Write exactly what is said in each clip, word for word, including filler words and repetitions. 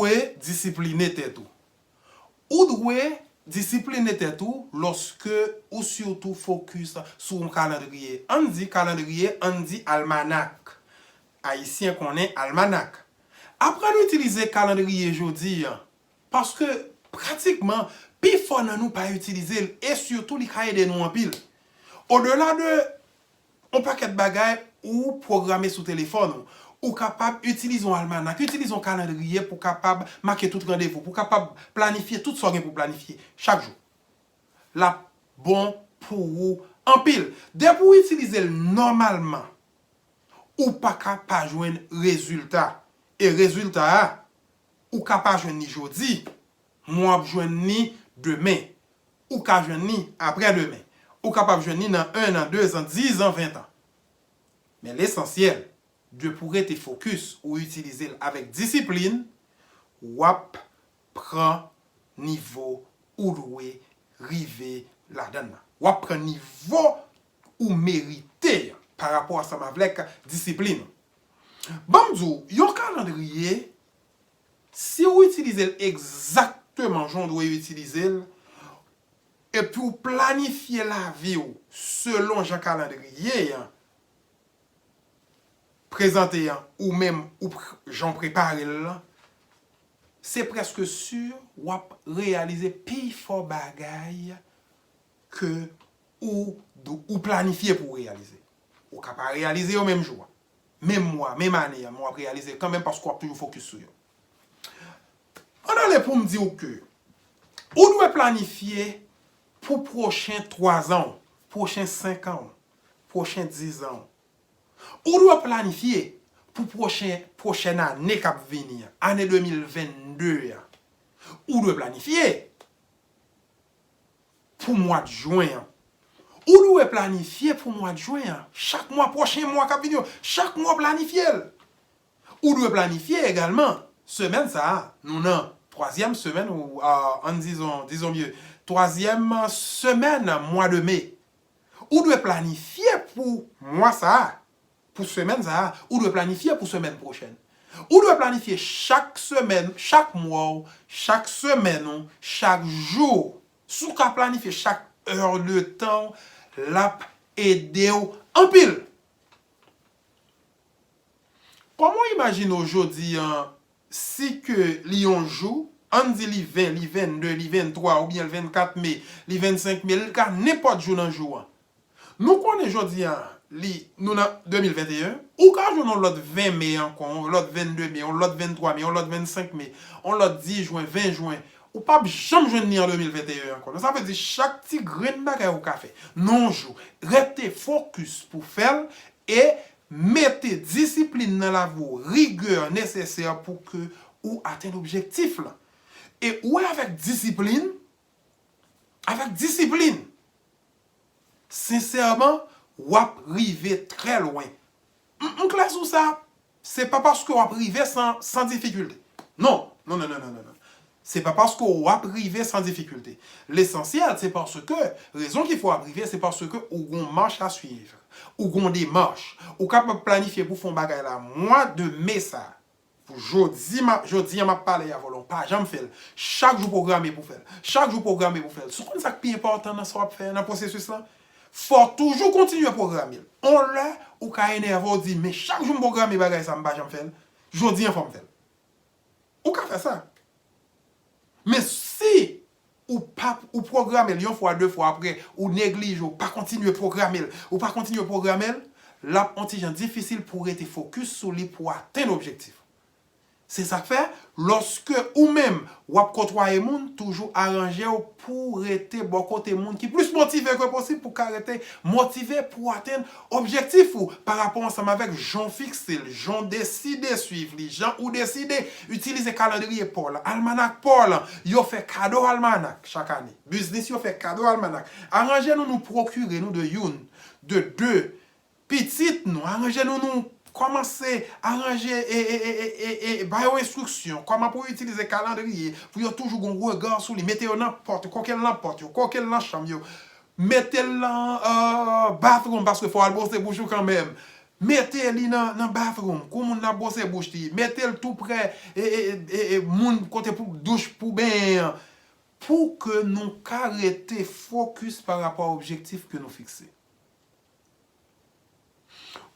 dwe disipline tèt ou. Ou dwe disipline tèt ou lòske ou sitou fokis sou yon kalandriye. Ann di kalandriye, ann di almanak. Ayisyen konnen almanak. Aprann itilize kalandriye jodi a, paske pratikman pifò nan nou pa itilize l e sitou li ka ede nou anpil. Odela de yon pakèt bagay ou pwograme sou telefòn ou, ou kapab itilize yon almanak, itilize yon kalandriye pou w kapab make tout randevou, pou w kapab planifye tout sa w gen pou w planifye chak jou. L ap bon pou ou anpil. Depi w itilize l nòmalman, ou pa ka pa jwenn rezilta. E rezilta a, ou ka pa jwenn li jodi, men w ap jwenn li demen. Ou ka jwenn li aprè demen. Ou kapab jwenn li nan en an, de zan, diz an, ven tan. Men lesansyèl, depi w rete fokis, ou itilize l avèk disiplin, w ap pran nivo ou dwe rive ladan l la. W ap pran nivo ou merite pa rapò ansanm avèk disiplin ou. Ban m di w, yon kalandriye, si w itilize l egzakteman jan w dwe itilize l, epi w planifye lavi w selon jan kalandriye an prezante an, ou menm ou pr- jan w prepare l lan, se prèske si w ap reyalize pifò bagay ke ou, ou planifye pou w reyalize. Ou ka pa reyalize yo menm jou a, menm mwa, menm ane a, men w ap reyalize kanmenm paske w ap toujou fokis sou yo. Ann ale pou m di w ke ou dwe planifye pou pwochen twazan w, pwochen senkan w, pwochen dizan w. Ou dwe planifye pou pwochen, pwochèn ane k ap vini an, ane de mil vennde an. Ou dwe planifye pou mwa jen an. Ou dwe planifye pou mwa jen an. Chak mwa, pwochen mwa k ap vini yo, chak mwa w planifye l. Ou dwe planifye egalman semèn sa a. Nou nan twazyèm semèn, ou, a, ann dizon, dizon byen, twazyèm semèn mwa de me. Ou dwe planifye pou mwa sa a, pou semèn sa a. Ou dwe planifye pou semèn pwochèn. Ou dwe planifye chak semèn, chak mwa w, chak semèn ou, chak jou w. Si w ka planifye chak è de tan w, l ap ede w anpil. Kòman w imajine w jodi an, si ke li yon jou, ann di li ven, li vennde, li venntwa, oubyen l vennkat me, li vennsenk me, li ka nenpòt jou nan jou an. Nou konnen jodi an, li, nou nan de mil venteyen, ou ka jwenn yon lòt ven me ankò, yon lòt vennde me, yon lòt venntwa me, yon lòt vennsenk me, yon lòt dis jen, ven jen. Ou p ap janm jwenn li an de mil venteyen ankò. Donk, sa vle di chak ti grenn bagay ou ka fè nan yon jou, rete fokis pou fè l e mete disiplin nan lavi w, rigè nesesè pou ke ou atenn objektif lan. E ou wè avèk disiplin, avèk disiplin, sensèman, w ap rive trè lwen. M, m klè sou sa. Se pa paske w ap rive san, san difikilte. Non. Non, non, non, non, non, non. Se pa paske w ap rive san difikilte. Lesansyèl, se paske, rezon ki fè w ap rive, se paske ou gon mach a swiv. Ou gon demach. Ou kapab planifye pou w fè yon bagay la mwa de me sa a. Pou jodi, m ap, jodi an m ap pale avè w la, w pa janm fè l. Chak jou pwograme pou w fè l. Chak jou pwograme pou w fè l. Si w konn sa k pi enpòtan nan sa w ap fè, nan pwosesis lan, fò w toujou kontinye pwograme l. On lè, ou ka enève, w di, men chak jou m pwograme bagay sa, m pa janm fè l. Jodi an, fò m fè l. Ou ka fè sa. Men si ou pa, ou pwograme l yon fwa, de fwa, apre, ou neglije, ou pa kontinye pwograme l, ou pa kontinye pwograme l, l ap on ti jan difisil pou w rete fokis sou li pou w atenn objektif. Se sa k fè, lòske ou menm, w ap kotwaye moun, toujou aranje w pou w rete bò kote moun ki plis motive ke posib, pou w ka rete motive pou w atenn objektif ou pa rapò ansanm avèk jan w fikse l, jan w deside swiv li, jan ou deside itilize kalandriye pa w lan, almanak pa w lan. Yo fè kado almanak chak ane. Biznis yo fè kado almanak. Aranje nou, nou pwokire nou de youn, de de pitit nou. Aranje nou, nou kòmanse aranje e, e, e, e, e, e ba yo enstriksyon, kòman pou yo itilize kalandriye, pou yo toujou gon rega sou li, mete yo nan pòt yo, koke l nan pòt yo, koke l nan chanm yo, mete l nan, euh, bathroom, paske fò w al bwose bouch ou kanmenm. Mete li nan, nan bathroom, kou moun nan bwose bouch li. Mete l tou prè e, e, e, e, e, moun kote pou douch pou benyen an. Pou ke nou ka rete fokis pa rapò a objektif ke nou fikse.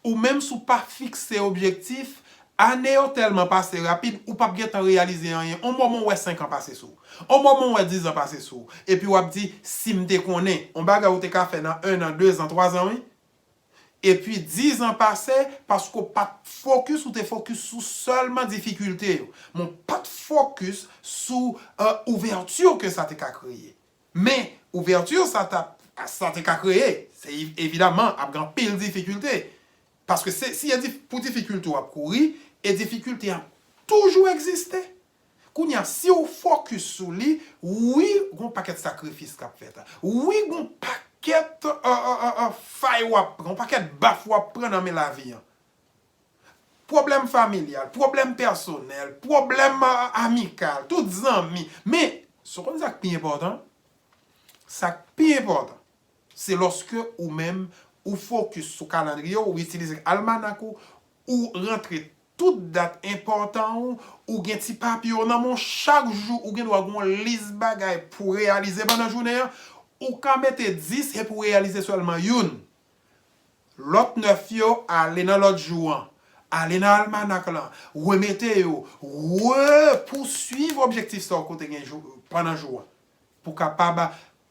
Ou menm si w pa fikse objektif, ane yo tèlman pase rapid, ou p ap gentan reyalize anyen. On moman w wè senk an pase sou ou. On moman w wè diz an pase sou ou. Epi w ap di, si m te konnen, on bagay ou te ka fè nan en an, de zan, twa zan, wi. Epi diz an pase, paske w pa t fokis, ou te fokis sou sèlman difikilte yo. Men w pa t fokis sou, euh, ouvèti ke sa te ka kreye. Men, ouvèti sa t ap, sa te ka kreye, se ev-, evidaman, ap gen anpil difikilte. Paske se, si e dif-, pou difikilte w ap kouri, e difikilte ap toujou egziste. Kounye a, si w fokis sou li, wi, gon pakèt sakrifis k ap fèt. Wi, gon pakèt, euh, euh, euh, euh, fay w ap pran, gon pakèt baf w ap pran nan men lavi an. Pwoblèm familyal, pwoblèm pèsonèl, pwoblèm, euh, amikal, tout zanmi. Men, si w konn sa k pi enpòtan, sa k pi enpòtan, se lòske ou menm, ou fokis sou kalandriye w, ou itilize almanak ou, ou rantre tout dat enpòtan ou, ou gen ti papye w nan men w, chak jou ou gen dwa gen yon lis bagay pou w reyalize pandan jounen an, ou ka mete dis epi w reyalize sèlman youn. Lòt nèf yo, ale nan lòt jou an. Ale nan almanak lan, remete yo, repouswiv objektif sa w kote gen jou, pandan jou an. Pou w kapab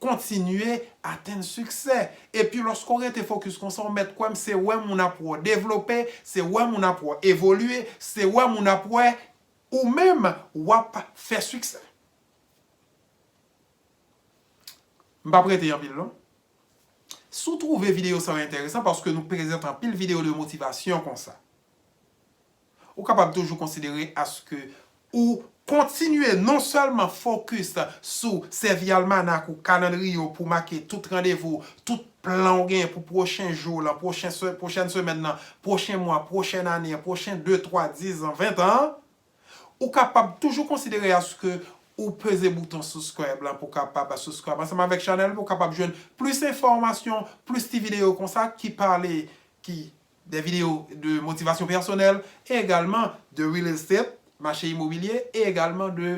kontinye atenn siksè. Epi lòske w rete fokis konsa, w mèt kwè m, se wè moun ap wè w devlope, se wè moun ap wè w evolye, se wè moun ap wè ou menm w ap fè siksè. M p ap rete anpil non. Si w twouve videyo sa yo enteresan, paske nou prezante anpil videyo de motivasyon konsa, ou kapab toujou konsidere aske ou kontinye non sèlman fokis sou sèvi almanak ou kalandriye w pou make tout randevou, tout plan w genyen pou pwochen jou w lan, pwochen se-, pwochèn semèn nan, pwochen mwa, pwochèn ane an, pwochen de, twa, diz an, ven an, ou kapab toujou konsidere aske ou peze bouton subscribe lan pou kapab subscribe ansanm avèk chanèl pou kapab jwenn plis enfòmasyon, plis ti videyo konsa ki pale, ki de videyo de motivasyon pèsonèl, e egalman de real estate, mache imobilye, e egalman de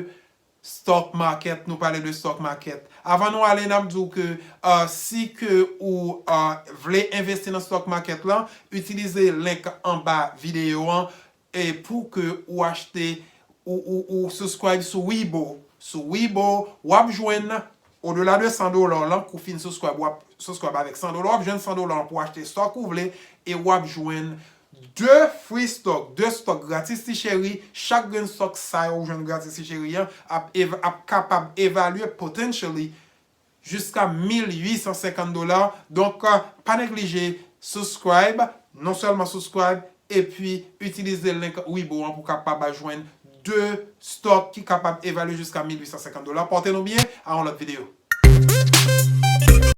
stock market, nou pale de stock market. Avan nou ale, n ap di w ke, euh, si ke ou, euh, vle envesti nan stock market lan, itilize link anba videyo an, e pou ke ou achte, ou, ou, ou subscribe sou Webull. Sou Webull, w ap jwenn, odela de san dola w lan, ke w fin subscribe, w ap subscribe avèk san dola, w ap jwenn san dola w lan pou w achte stock ou vle, e w ap jwenn de free stock, de stock gratis ti cheri, chak grenn stock sa yo ou jwenn gratis ti cheri an ap, ev-, ap kapab evalye potentially jiska mil uit san senkant dola. Donk, euh, pa neglije subscribe, non sèlman subscribe, epi itilize link Webull an pou kapab jwenn de stock ki kapab evalye jiska mil uit san senkant dola. Pòte nou byen, a yon lòt videyo.